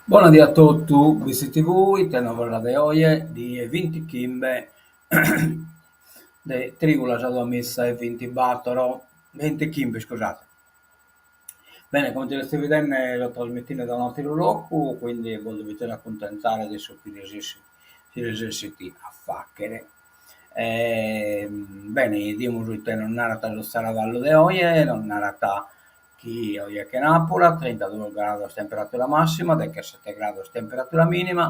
Bona die a totu, Bitzi TV, ite novas de oje, die bintichimbe de trìulas duamiza e bintibatoro, bintichimbe iscusade. Bene, comente seis bidende so trasmitinde dae un'ateru locu, quindi bos devides acuntentare de su chi resessit si resessit a faghere. Bene, 'idimus ite nos narat su zaravallu de oje, nos narat chi oje chenàpura, trintaduos grados temperatura massima, dechesete grados temperatura minima,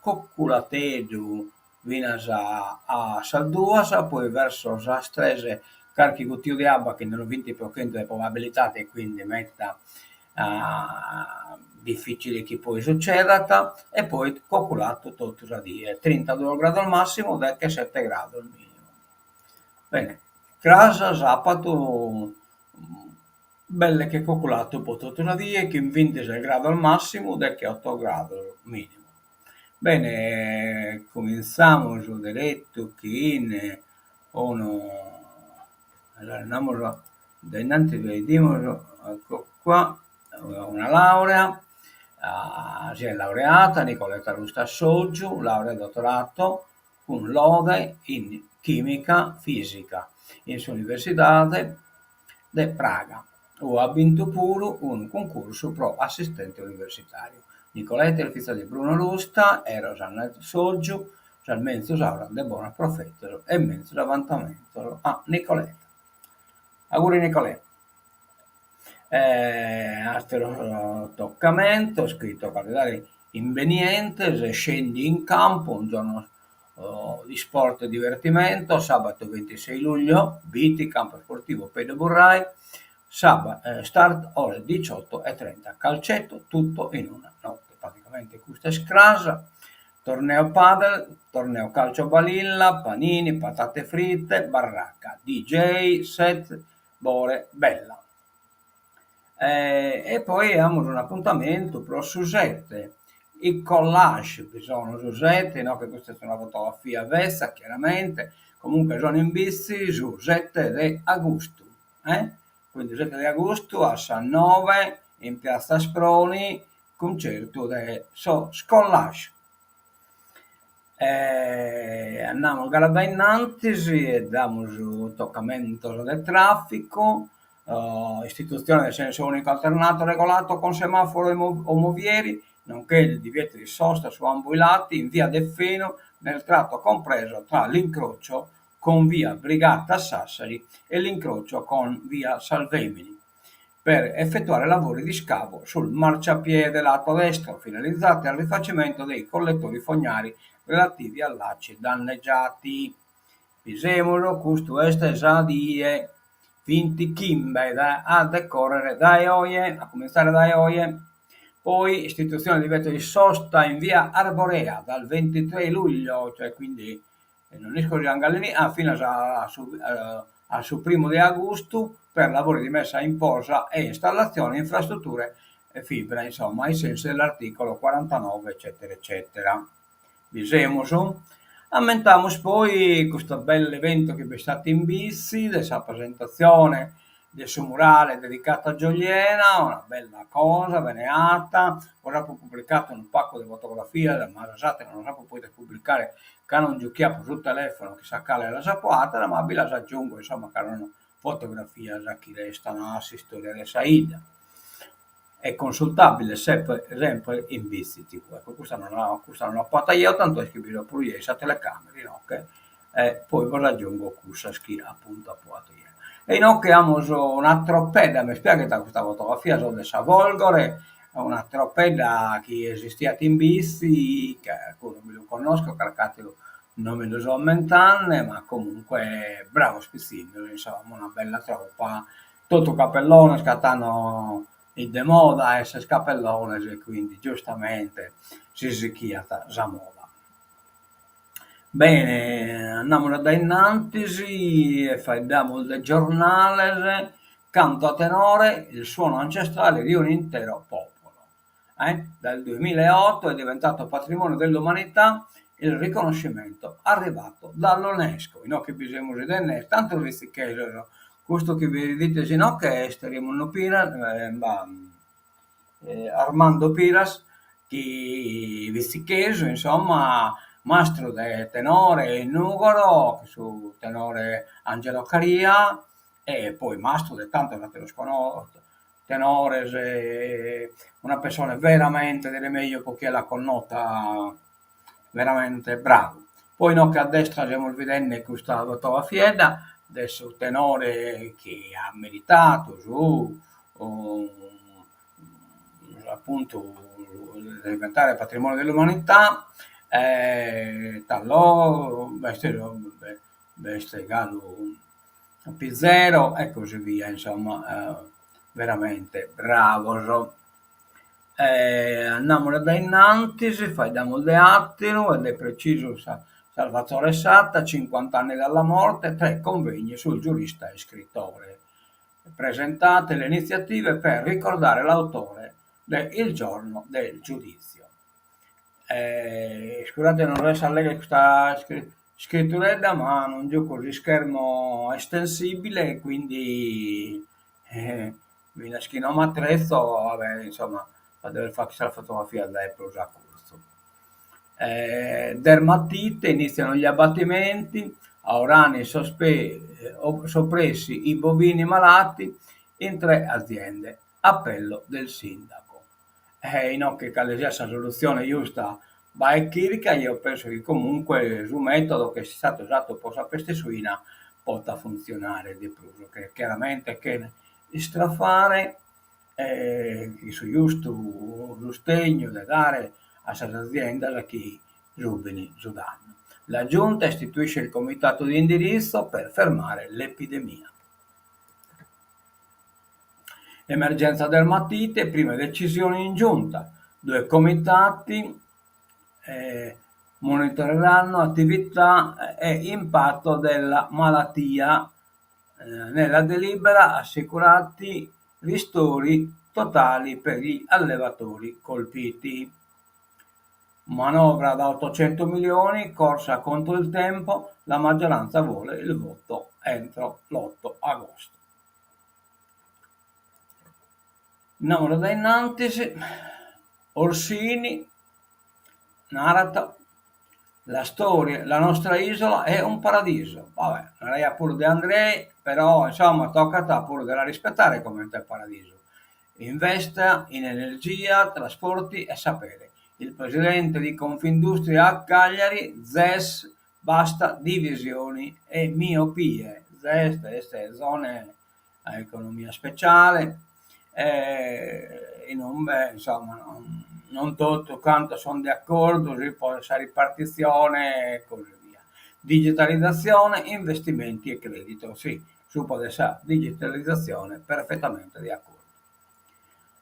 coculateddu finas a sas duas, poi verso sas tres carchi guttiu de abba chin unu binti pro chentu de probabilidade e quindi meda dificile chi poi succedat e poi coculatu totu sa die, trintaduos grados massimu, dechesete grados minimu. Bene, cras sapadu belle che coculatu po totu sa die chin bintises grados massimu, decheoto grados minimu. Bene, cumintzamus deretu chin unu, andamus dae innantis bidimus, ecco qua, una laurea, si est laureata Nicoletta Rusta Soggiu, laurea e dottorato cun lode in chìmica fìsica in s'Universidade de Praga, ue at bintu puru unu cuncursu pro assistente universitàriu. Nicoletta est fiza de Bruno Rusta e Rosanna Soggiu, sas menzus auras de bonos profetos e menzus avantamentos a Nicoletta. Auguri Nicolè. Àteros tocamentos chi tocat de dare imbenientes, scendi in campo, un giorno di sport e divertimento, sabato 26 luglio, Bitti, campo sportivo Pedro Burrai, start ore 18:30, calcetto tutto in una notte, praticamente custa est cras, torneo padel, torneo calcio balilla, panini, patate fritte, barraca, DJ set, Bore Bella. E poi amus un'apuntamentu pro su sete, i collage bi sono su sete, inoghe custa est una fotografia betza chiaramente, comunque sono in Bitzi su sete de agustu, eh, quindi sete de agustu a sas noe in piazza Asproni, cuncertu de sos collage. Andamus galu a dae innantis e damus tocamentos de tràficu, istitutzione de senso unico alternato regolato con semaforo o movieri, nonché il divieto di sosta su ambo i lati in via Deffenu nel tratto compreso tra l'incrocio con via Brigata Sassari e l'incrocio con via Salvemini. per effettuare lavori di scavo sul marciapiede lato destro, finalizzati al rifacimento dei collettori fognari relativi a lacci danneggiati. Bisemus, custu est sa die bintichimbe a decorrere dae oje, a cumintzare dae oje. Poi istitutzione divieto di sosta in via Arborea dal 23 luglio, cioè quindi e non isco si angalini, ah finas a su a su primu de agustu per lavori di messa in posa e installazione infrastrutture e fibra, insomma, ai sensi dell'articolo 49 eccetera eccetera. Bi semus? Ammentamus poi custu bellu eventu chi b'est istadu in Bitzi de sa presentatzione de su murale dedicatu a Gioliena, una bella cosa, bene 'ata, bos apo publicatu unu pacu de fotografias, ma sas ateras non las apo podidas publicare ca non giuchia pro su telefono chissà cale las apo 'atas, ma bi las aggiungo, insomma, ca sono fotografias chi restan a s'istoria de sa 'idda. È consultabile sempre sempre in Bitzi TV. Ecco, custa non la custa non l'apo 'ata jeo, tantu est chi bi so puru jeo in sa telecamera inoghe. E poi bos agiungo cussas chi apuntu apo 'atu jeo. E inoghe amus una tropedda, mi piaghet custa fotografia, so de sa Folgore, una tropedda chi esistiat in Bitzi, carcunu mi lu connosco, carc'ateru non mi lu so ammentende, ma comunque bravos pitzinnos, insomma, una bella tropa, totu capellones ca tando fit de moda esser capellones e quindi giustamente si sighiat sa moda. Bene, andamus a dae innantis e faeddamus de giornales, canto a tenore, il suono ancestrale di un intero popolo. Eh? Dal duemilaotto è diventato patrimonio dell'umanità il riconoscimento arrivato dall'Unesco. Inoghe bi semus 'idende tantos bitzichesos, custu chi bidides inoghe est Remundu Piras, Armando Piras chi bitzichesu insomma mastru de tenore in Nùgoro cun su tenore Angelo Caria e poi mastru de tantos ateros tenores, una pessone veramente de remeju po chie l'at connota veramente bravu. Poi inoghe a destra semus bidende custa fotografiedda de su tenore chi at meritadu su apuntu de diventare patrimonio dell'umanità e Tallò b'est b'est galu Pizzero e così via, insomma veramente bravos. Andamus a dae innantis, faeddamus de àteru e de precisu Salvatore Satta, cinquant'anni dalla morte, tre convegni sul giurista e scrittore. Presentate le iniziative per ricordare l'autore de Il giorno del giudizio. Iscusade non resso a legher custa iscrituredda ma non giugo s'ischermo estensibile e quindi Finas chi non m'atretzo, va bene, insomma, a dever fagher sas fotografias dae prus a curtzu. Dermatite, iniziano gli abbattimenti, a Orani soppressi i bovini malati in tre aziende, appello del sindaco. E inoghe cale siat sa solutzione giusta bae chirca, jeo penso chi comunque su metodo chi est istadu usadu po sa peste suina potat funtzionare de prus, che chiaramente chene istrafare e su giustu sustegnu de dare a sas aziendas chi subin su dannu. La Giunta istituisce il comitato di indirizzo per fermare l'epidemia. Emergenza dermatite, prime decisioni in giunta. Due comitati monitoreranno attività e impatto della malattia. Nella delibera assicurati ristori totali per gli allevatori colpiti. Manovra da 800 milioni, corsa contro il tempo, la maggioranza vuole il voto entro l'8 agosto. Andamus dae innantis, Orsini narat la storia, la nostra isola è un paradiso, va bè, naraiat puru De Andrei, però insomma tocat puru de la rispettare comente paradisu, investa in energia, trasporti e sapere, il presidente di Confindustria a Cagliari, Zes, basta divisioni e miopie, Zes est zone a economia speciale e inumbe insomma non totu cantos sun de acordu po sa ripartitzione e così via. Digitalizzazione, investimenti e credito, si, subra de sa digitalizzazione perfettamente de acordu.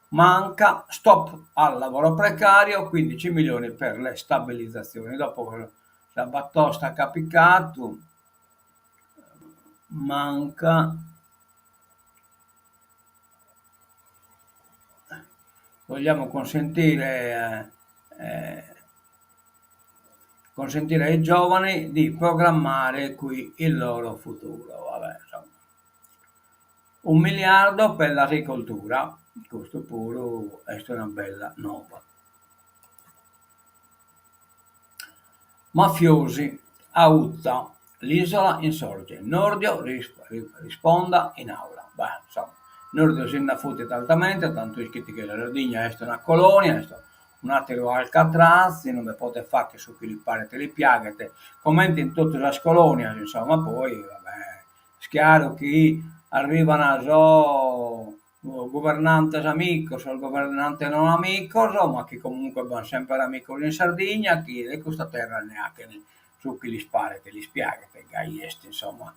Manca, stop al lavoro precario, 15 milioni per le stabilizzazioni. Dopo sa batosta ch'at picadu Manca vogliamo consentire consentire ai giovani di programmare qui il loro futuro, va bè insomma. Un miliardo per l'agricoltura, custu puru est una bella nova. Mafiosi, a Uta, l'isola insorge, Nordio risponda in aula. Beh, insomma, Nordio si nd'afutit altamente, tantu ischit chi sa Sardigna est una colonia, est. Un'àteru Alcatraz, inube podet fagher su chi li paret e li piaghet, comente in totu sas colònias, insomma, poi, va bè, est chiaru chi arrivan sos guvernantes amicos, sos guvernantes non amicos, ma chi comunque b'an semper amicos in Sardigna, chi de custa terra nde 'achen su chi lis paret e lis piaghet, gai est, insomma.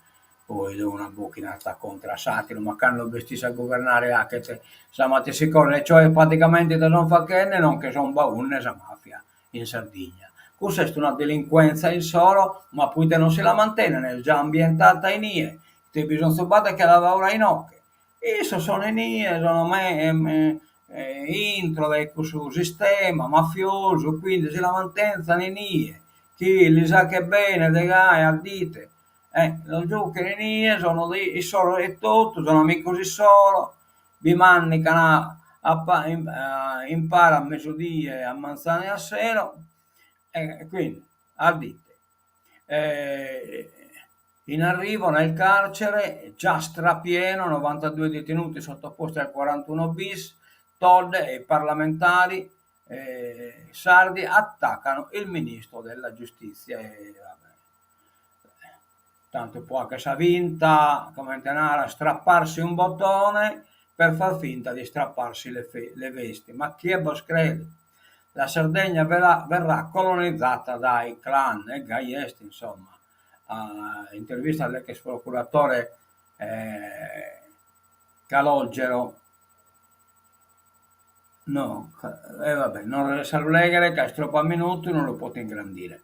Poi una bochinat contra a s'atteru, ma cando b'est isse a guvernare 'achet sa matessi cosa, e cioè praticamente ite son fachende non che son baunne sa mafia in Sardigna. Cussa est una delincuenza insoro, ma proite non si la mantenen, est già ambientata inie, ite bisonzu b'at de che la baure a inoche. Issos sono inie, sono me intro de cussu sistema mafiosu, quindi si la mantenzan inie, chi lis 'achet bene de gai a dite E los giuchen inie, sono de issoro etotu, sono amicos issoro, bi mandican a impare a mesudie, a manzanu e a sero, e quindi a dite. In arrivo nel carcere, già strapieno, novantadue detenuti sottoposti al quarantuno bis, Todde e i parlamentari sardi attaccano il ministro della giustizia e va bene. Tantu po 'acher sa finta, comente narat, strapparsi un bottone per far finta di strapparsi le le vesti, ma chie bos credet? La Sardegna verrà verrà colonizzata dai clan, e gai est insomma. Intervista all'ex procuratore Calogero No, e va bè, non resesso a lu lèghere ca est tropu a minutu, non lu poto ingrandire.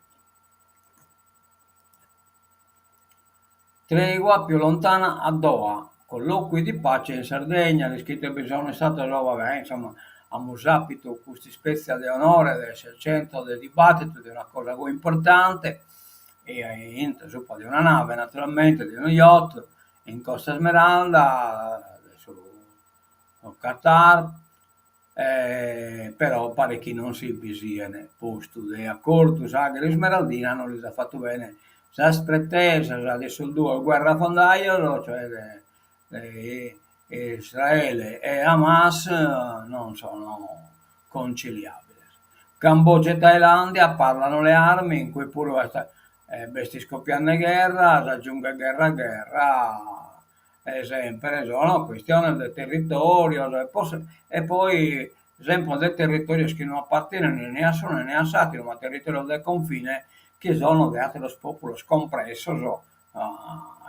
Tregua più lontana a Doha, colloqui di pace in Sardegna, l'ischides bi sono istados, va bè, insomma, amus apitu custa ispètzia de onore de esser centro de dibattitu de una cosa goi importante, e intro supra de una nave naturalmente, de unu yacht, in Costa Smeralda, de su Qatar, però paret chi non si bi sien postu de acordu, s'àghera ismeraldina non lis at fatu bene sas pretesas de sos duos guerrafondajos, cioè de Israele e Hamas, non sono conciliabiles. Cambogia e Thailandia parlano le armi, in cue puru est b'est iscopiande gherra, s'agiunghet gherra a gherra E sempre sono chistiones de territòrios e e poi sempre de territòrios chi no apartenen ne a s'unu ne a s'àteru, ma territòrios de confine chi sono de àteros pòpulos compressos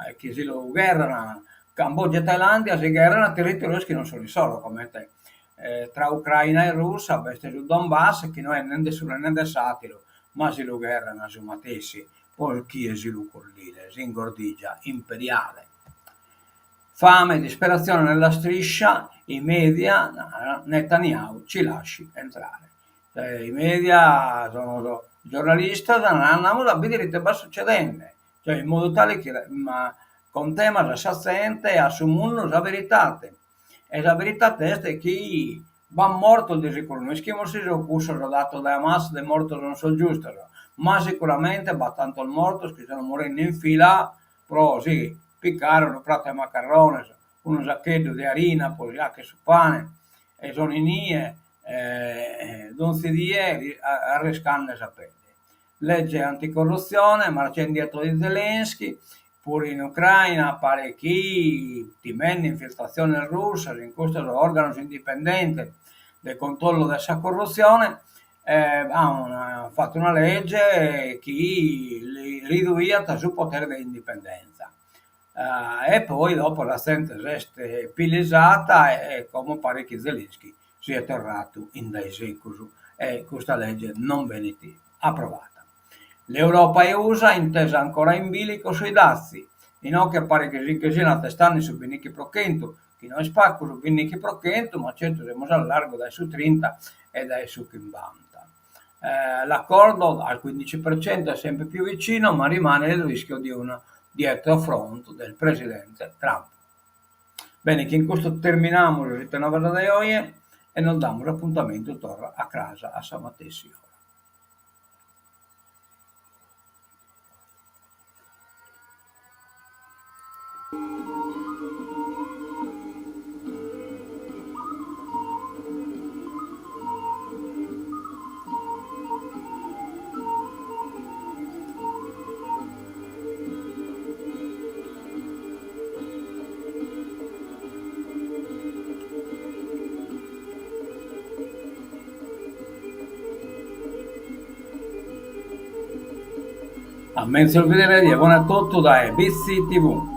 e chi si lu gherran. Cambogia e Thailandia si gherran territòrios chi non sono issoro, comente tra Ucraina e Russia b'est su Donbass chi no est nen de s'unu nen de s'àteru, ma si lu gherran su matessi po chie si lu collire, s'ingordigia imperiale. Fame, disperazione nella striscia, i media, Netanyahu ci lasci entrare. I media sono giornalistas, andamus a bìdere ite b'at sucedende, cioè in modu tale chi contemas a sa zente e a su mundu sa veridade. E sa veridade est chi b'at mortos de sicuru, no ischimus si sun cussos datos dae Hamas de mortos non sun giustos, ma sicuramente b'at tantos mortos chi sun morende in fila pro si picare unu pratu 'e macarrones, unu sacheddu de arina pro si 'acher su pane e sun inie donzi die arriscande sa pedde. Legge anticorrutzione, marcia indietro di Zelensky, puru in Ucraina paret chi timende infiltratziones russas in custos òrganos indipendentes de controllu de sa corrutzione an fatu una lege chi li riduiat su potere de indipendenza. E poi dopo sa zente s'est pilisata e como paret chi Zelensky siet torratu in dae secus e custa lege non benit aprovata. L'Europa e USA intesa ancora in bilico sui dazi. Inoche paret chi si nche sian atestande su bindichi pro chentu, chi no est pacu su bindichi pro chentu, ma certu semus a largu dae su trinta e dae su chimbanta. L'accordo al 15% è sempre più vicino, ma rimane il rischio di un dietro front del presidente Trump. Bene, chin custu terminamus Ite Novas de oje e nos damus apuntamentu torra a cras a sa matessi ora. A menzus bìdere die, bona a totu dae Bitzi TV.